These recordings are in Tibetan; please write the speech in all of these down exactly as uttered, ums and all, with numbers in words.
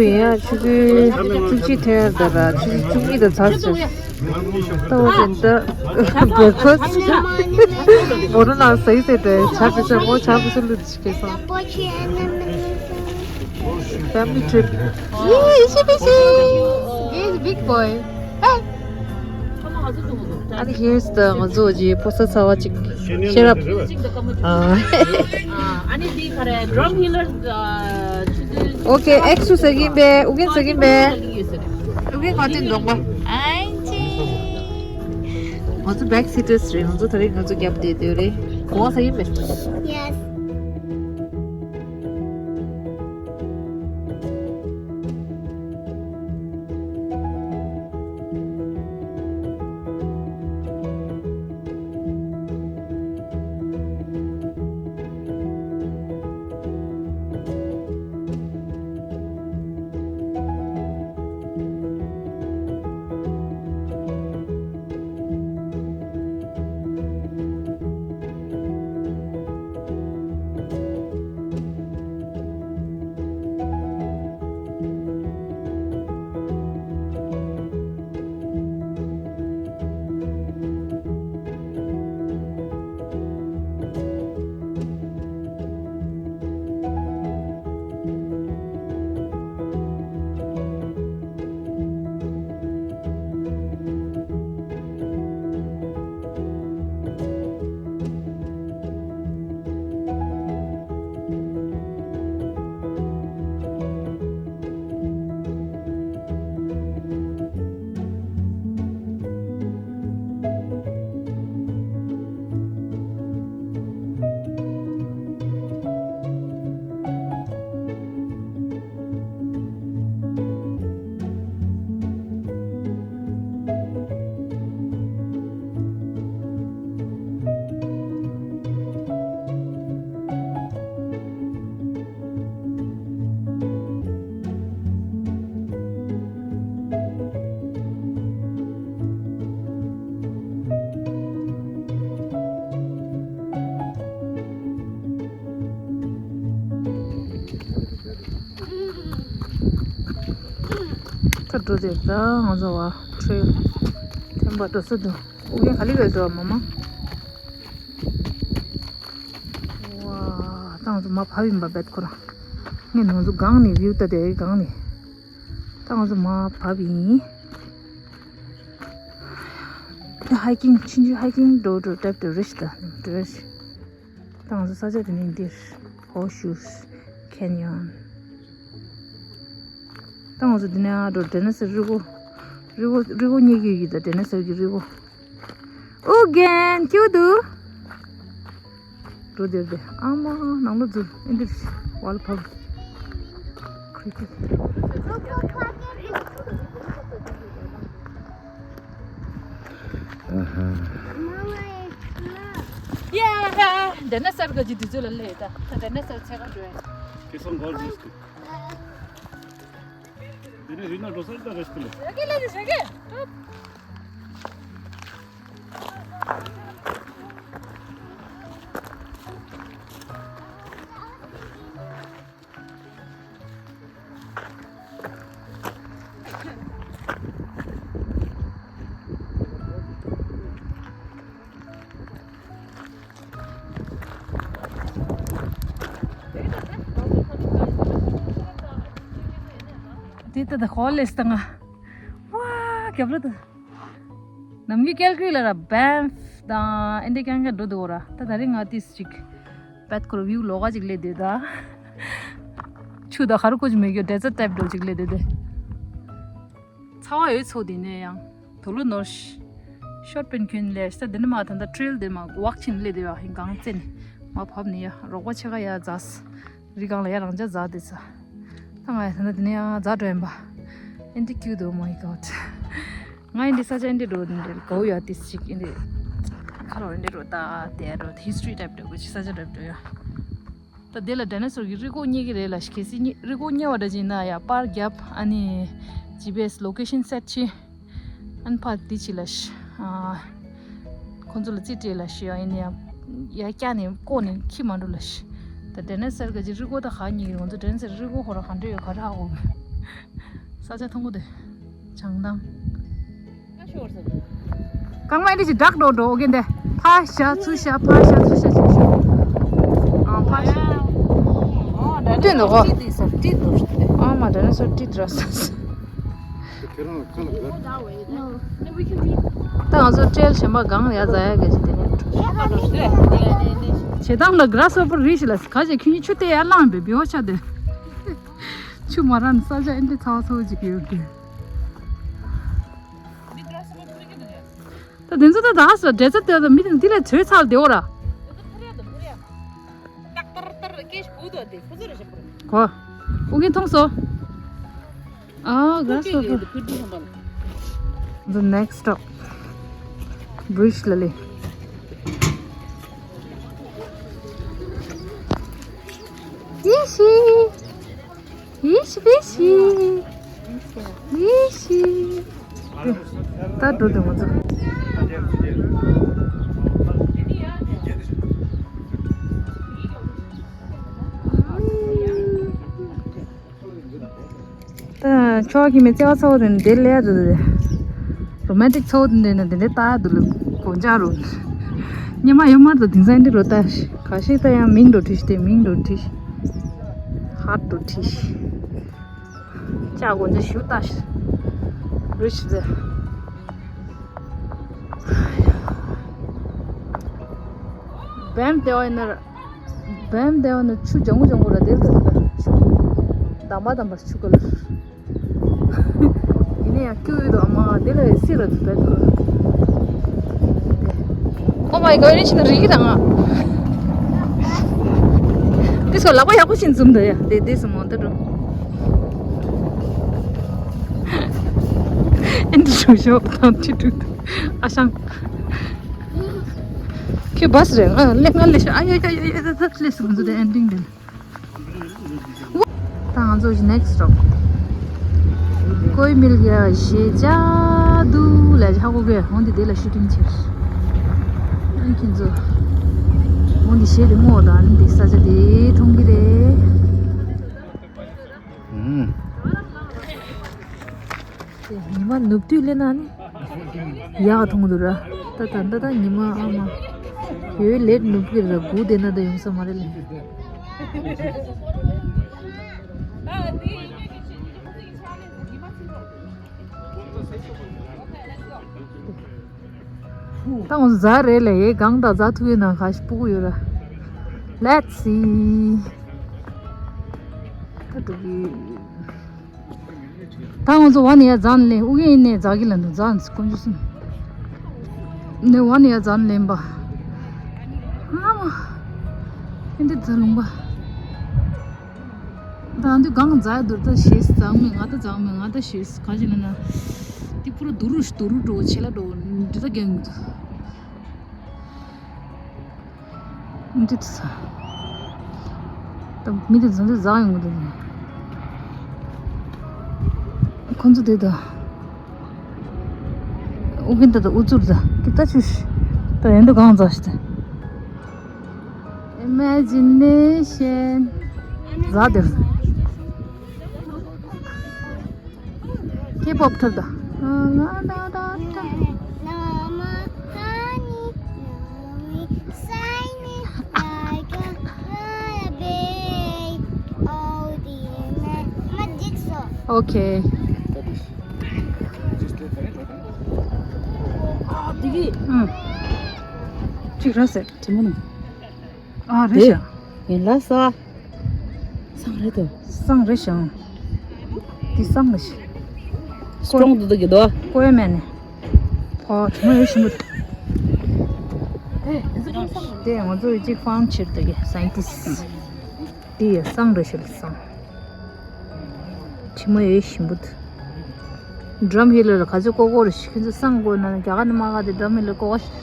ཡིན་ཡང་ཆུ་ཚོད་བཅུ་གཅིག་ཐོན་ཡར་འདུག་ར། ཆུ་ཚོད་བཅུ་གཉིས་དང་ཚར་སོང་། ད་འོ་དེ་འདྲ་བོ་རུ་ནང་ཟ་ཡི་ཟེར་ཏེ་ཇ་ཕི་ས་མོ་ཇ་ཕི་ས་ལུ་དི་ཤི་ཁེ་སང་། Family trip. Yay, Shibishi! He's a big boy. Hey! And here's the ང་ཚོ་ཇི་ཕོ་ས་ཚ་བ་ཅིག་ཤེར་ཨབ། ཨ་ནི་དེ་ག་རེ་drum healer. Okay, ཨེག་སུ་ཟེར་གིན་པས། ཨུ་རྒྱན་ཟེར་གིན་པས། ཨུ་རྒྱན་གོ་ཅི་འདོང་པ། ཨའི་ཅི། ང་ཚོ་back seaters རེད། ང་ཚོ་ད་རེས་ང་ཚོ་རྒྱབ་བསྡད་སྡོད་རེད། གོ་བ་ཟེར་གིན་པས། Yes. ད་འགྲོ་དེ་ད་ང་ཚོ་བ་ཁྲོས་ཐེམ་པ་འགྲོ་ས་འདུག་ཨུ་རྒྱན་ག་ལེ་ག་འགྲོ་མ་མ། ཝ། ད་ང་ཚོ་མར་བབས་ཡིན་པ་བེད་ཁོ་རང་། ངས་ང་ཚོ་སྒང་ནས་བིའུ་ལྟ་དེ་སྒང་ནས། ད་ང་ཚོ་མར་བབས་ཡིན། ད་hiking ཆུང་ཆུང་hiking འགྲོ་འགྲོ་ཏེབ་ཏེབ་རེད་ཤི་ད་འགྲོ་རེད་ཤི། ད་ང་ཚོ་ས་ཆ་དེ་ནས་འདིར་Horseshoes Canyon། ད་ང་ཚོ་འདི་ནས་ཨ་འགྲོ་ཌའི་ནོ་སར་རི་བོ། རི་བོ་རི་བོ་རྙེད་རྒྱུ་ཡོད་ཀྱི་ད་ཌའི་ནོ་སར་གྱི་རི་བོ། ཨོ་རྒན་ཁྱོད་དུ། འགྲོ་དེར་དེ་ཨ་མ་ནང་ལོ་འཛུལ་ཨེ་འདིར་ཝལ་ཕབ། ཁྲིག་ཁྲིག་ཡ་ཧ། ཌའི་ནོ་སར་ག་ཅི་དུས་ཚོད་ལ་སླེབས་ད། ད་ཌའི་ནོ་སར་འཚོལ་ག་འགྲོ་ཡ། ཁེ་སང་གོལ་ཇུས་ཏུ། དེ་ནས་རིག་ན་འགྲོ་སར་ད་རེ་སྟེ་ལེ། ཞོགས་ཀས་ལེ་ཞོགས་ཀས། དེ་ལྟ་ད་ཧོ་ལེས་ད་ང་། ཝ། རྒྱབ་ལ་ད། ནམ་རྒྱུན་ཀལ་ཀ་རི་ལ་ར་བྷེམ་ཕུ་དང་ཨེ་འདྲ་རྐྱང་རྐྱང་འགྲོ་འདུག་ར། ད་ད་རེས་ང་ཏིས་ཅིག་བེད་ཁོ་ར་བིའུ་ལོགས་ཀ་ཅིག་སླེབས་འདུག་ད། ཆུ་དང་ག་རུ་ཀོ་ཅིག་མེད་རྒྱུ་ཌེ་ཛར་ཊི་ཊའིབ་འགྲོ་ཅིག་སླེབས་འདུག་དེ། ཚ་བ་ཡོད་ཚོད་དེ་ནས་ཡང་དུག་ལོག་ནོར་ཤི། ཤོར་ཊི་པེན་ཁྱོན་ལས་ས་དེ་ནས་མ་ད་ད་ཊེལ་དེ་མ་ཝག་ཕྱིན་སླེབས་འདུག་ཡ་ཧིན་གང་བཙན་མ་བབས་ནས་ཡ་རོགས་པ་ཆེ་ག་ཡ་ཛས། རི་སྒང་ལ་ཡ་རང་ཅག་ཛ་དེ་ཚ། ད་ང་ཡ་ད་ད་དེ་ནས་ཡ་ཛ་འགྲོ་ཡིན་པ། ཨེ་འདྲ་ཀྱུ་དུ་མའི་གོཌ། ང་ཨེ་འདྲ་ས་ཆ་ཨེ་འདྲ་འགྲོ་འདྲ་གའུ་ཡ་ཏིས་ཅིག་ཨེ་འདྲ། ཁ་ལོ་ཨེ་འདྲ་འགྲོ་ད་དེ་ཡ་འགྲོ་ཧི་སི་ཊོ་རི་ཊའིབ་འགྲོ་གོ་ཅི་ས་ཆ་འགྲོ་འགྲོ་ཡ། ད་དེ་ལ་ཌའི་ནོ་སར་གྱི་རི་སྒོ་རྙེད་ཀྱི་རེད་ལ་ཤི། གལ་སྲིད་རྙེད་རི་སྒོ་རྙེད་པ་འདྲ་ཅིག་ཡིན་ན་ཡ་པར་རྒྱབ་ཨ་ནི་ཇི་པི་ཨེས་ལོ་ཀེ་ཤན་སེཊ་བྱེད། ཨན་ཕ་དེ་ཅི་ལ་ཤི། ཨ། ཁོང་ཚོ་ལ་རྩིས་སྤྲད་ལ་ཤི་ཡ་ཡིན་ཡ། ཡ་སྐྱ་ནས་ལྐོག་ནས་ཁྱི་མ་འགྲོ་ལ་ཤི། ད་ཌའི་ནོ་སར་ག་ཅི་རི་སྒོ་ད་ཧ་ཉིག་ང་ཚོ་ཌའི་ནོ་སར་རི་སྒོ་ཧོ་ར་ག་འདྲ་ཡོད་ག་ར་ཧ་གོ་གི། ས་ཆ་མཐོང་གི་འདུག་བྱང་ཐང་། རྐང་མ་འདི་ཅིག་བྲག་འགྲོ་འགྲོ་ཨོ་རྒྱན་དེ། ཕར་བཞག་ཚུར་བཞག་ཕར་བཞག་ཚུར་བཞག་བྱས་ཤོག་ཨ་ཕར་བཞག་བཏོན་འདུག་གོ། ཨ་མ་ཌའི་ནོ་སོར་བཀྲིས་འདུག་ར་ས། ད་ང་ཚོ་ཊེལ་གཞན་པ་གང་ཡ་ཛ་ཡ་ག་ཅིག་དེ་ནས་བྱེད་སྟངས་ལ་གྷ་ར་སི་ཧོ་པར་རིགས་ཤིག་ལ་ག་ཅིག་ཁྱོད་གཉིས་ཆུ་དེ་ཡར་བླངས་པའི་བེའུ་ཆ་དེ། ཆུ་མ་རན་ས་ཆ་ཨེ་འདྲ་ཚ་བ་ཚ་བོ་ཅིག་ཡོད་གི། ད་དེ་ཚོ་ད་ད་ཧ་ས་འདྲེ་ཚ་དེ་ད་མི་དེ་འདི་ལས་ཚོད་ཚར་དེ་འོ་ར། ཏག་ཏར་ཏར་སྐད་ཤིག་གོ་དོ་དེ་ཁོ་ཚོ་རེ་ཞིག་པོ། གོ། ཨུ་གིན་མཐོང་སོ། ཨ་ག་སོ་གོ། The next stop. Bridge ལ་ལེ། ཡི་ཤི། ཡི་ཤི་བི་ཤི། ཡི་ཤི། ད་འགྲོ་དེ་ང་ཚོ། ད་ཆོག་གི་མེད་བརྩེ་བ་ཚ་བོ་དེ་འདི་ལས་དུ་རོ་མན་ཊིག་ཚ་བོ་དེ་འདི་ནི་འདི་འདི་ལྟ་དུ་ལུ་གོ་འཇའ་རུ། ཉི་མ་ཡོད་མར་དུ་དེང་སང་འདི་རུ་ལྟ་ཤི་ག་ཤི་ད་ཡང་མིང་འགྲོ་ཁྲིད་ཤི་དེ་མིང་འགྲོ་ཁྲིད་ཤི་ཧར་འགྲོ་ཁྲིད་ཤི། ཅག་གོ་འཇའ་ཞུ་ལྟ་ཤི་རུ་ཤི་ཟེར། བེམ་དེ་བ་ཡིན་ན་ར། བེམ་དེ་བ་ན་ཆུ་ལྗང་གུ་ལྗང་གུ་ར་དེར་དེར་དེར་ཆུ། དམ་པ་དམ་པར་ཆུ་ཀ་ལ། ཡིན་ན་ཡང་སྐྱུག་ཡོད་དོ་ཨ་མ་དེ་ལ་སི་ར་དུ་བེད་དོ། Oh my god ཨེ་ཆི་ན་རིག་གི་དང་ང་། དེ་སོ་ལག་པ་ཡག་པོ་ཞིག་འཛུམ་དོ་ཡ་དེ་དེ་སོ་མོ་དེ་འགྲོ། ཨེ་འདི་ཞོ་ཞོ་དང་ཁྲི་ཁྲི་ཨ་ཤང་། ཁྱོད་བས་རེད། ང་ལེ་ང་ལེ་ཤ་ཨ་ཡ་ཡ་ཡ་ཡ་ད་ད་ལེ་སུ་ང་ཚོ་དེ་ཨེན་ཌིང་དེ། ད་ང་ཚོ་ནེག་སི་ཊོབ་ཀོའི་མིལ་གྱི་ཞེ་ཅ་དུ་ལ་ཧ་གོ་གི་འོན་ཏེ་དེ་ལ་ཤུ་ཊིང་བྱེད། ཨ་ཁྱེད་ཚོ་འོན་ཏེ་ཞེ་དེ་ངོ་དང་འདི་ས་ཆ་དེ་མཐོང་གི་རེད། ཨུམ། ཉི་མ་ནུབ་དུས་སླེབས་ན་ནི་ཡག་མཐོང་གི་འདུག་ར། ད་ད་ད་ད་ཉི་མ་ཨ་མ་ཡོད་ལེད་ནུབ་ཀྱི་ར་སྒུག་བསྡད་ན་ད་ཡོང་ས་མ་རེད་ལེ། ད་ང་ཚོ་རྫ་རེད་ལ་ཡའི་སྒང་དང་རྫ་ཐུག་ཡོད་ན་ག་ཞིག་སྤུ་གུ་ཡོད་ར། Let's see. ད་འགྲོ་གི། ད་ང་ཚོ་བ་ནི་ཡ་རྫ་ནས་ལེན་ཨུ་གེ་ཡིན་ནས་རྫ་གི་ལ་འདུག་རྫ་ནས་དཀོན་མཆོག་གསུམ། ནས་བ་ནི་ཡ་རྫ་ནས་ལེན་པ། ཨ་མ། ཨེ་འདི་རྫ་ལུང་པ། ད་འདི་གང་འཛག་འདུག་ད་ཞེས་འཛག་མེད་ང་ད་འཛག་མེད་ང་ད་ཞེས་ག་ཅི་ན་ན། འདི་ཕུ་རུ་དུ་རུ་དུ་རུ་འགྲོ་ཆེ་ལ་འགྲོ་འདི་ད་རྒྱང་གི་འདུག་འདི་ད་ས། ད་མི་དེ་འཛག་འདི་འཛག་ཡོང་གི་འདུག་ནས། ཁོ་ཚོ་དེ་ད། ཨུ་གིན་ད་ད་ཨུ་ཚུར་ད་འདི་ད་ཆུ་ཤི། ད་ཡན་དུ་གང་འཛག་ཤི་ད། Imagination. ཟ་དེར། K-pop ཐུབ་ད། Okay. ཨ་དེ་གི་ཨང་། གཅིག་ར་ཟེར་དྲི་མོ་ནང་། ཨ་རེད་ཤག་ཡིན་ལ་ས། སང་རེད་དོ། སང་རེད་ཤག་འདི་སང་རེད་ཤག་སི་ཊོང་དུ་དུ་གི་དོ། ཀོ་ཡ་མེ་ནི། ཕོ་དྲི་མ་ཡོད་ཞིམ་པོ། དེ་ང་ཚོ་ཡི་གཅིག་ཕམ་ཕྱིར་དུ་གི་སའིན་ཊིསི་ཊི། དེ་ཡ་སང་རེད་ཤག་སང་། དྲི་མ་ཡོད་ཞིམ་པོ་འདུག་ཌམ་ཧི་ལ་ལ་ག་ཚོད་ཀོ་ཀོ་རེ་ཞིག་ཁྱེད་ཚོ་སང་ཀོ་ན་རྒྱ་གར་ནི་མ་ག་དེ་ཌམ་ཧི་ལ་ཀོ་ཀོ་ཞིག་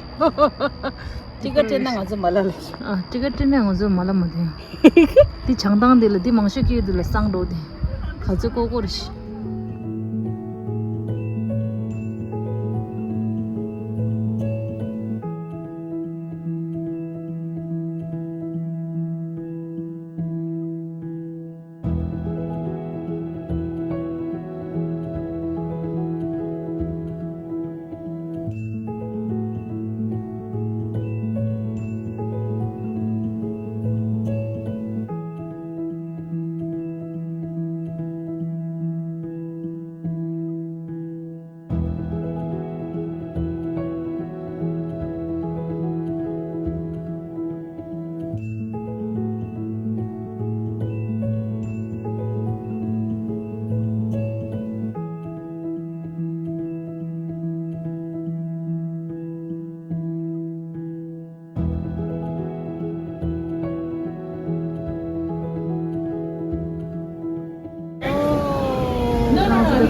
ཊི་ཀེ་ཊི་སྤྲད་ན་ང་ཚོ་མ་ལ་ལ་ཞིག་ཨ་ཊི་ཀེ་ཊི་སྤྲད་ན་ང་ཚོ་མ་ལ་མ་དེ་ཡང་དེ་བྱང་ཐང་དེ་ལ་དེ་མང་ཤོས་སྐྱེས་དུ་ལ་སང་འགྲོ་དེ་ག་ཚོད་ཀོ་ཀོ་རེ་ཞིག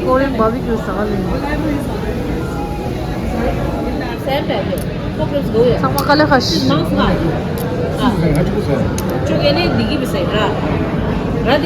Korean barbecue ཟ་ག་ལེན། ཚང་མ་དཀའ་ལས་ཁག་ཤི། ཨ།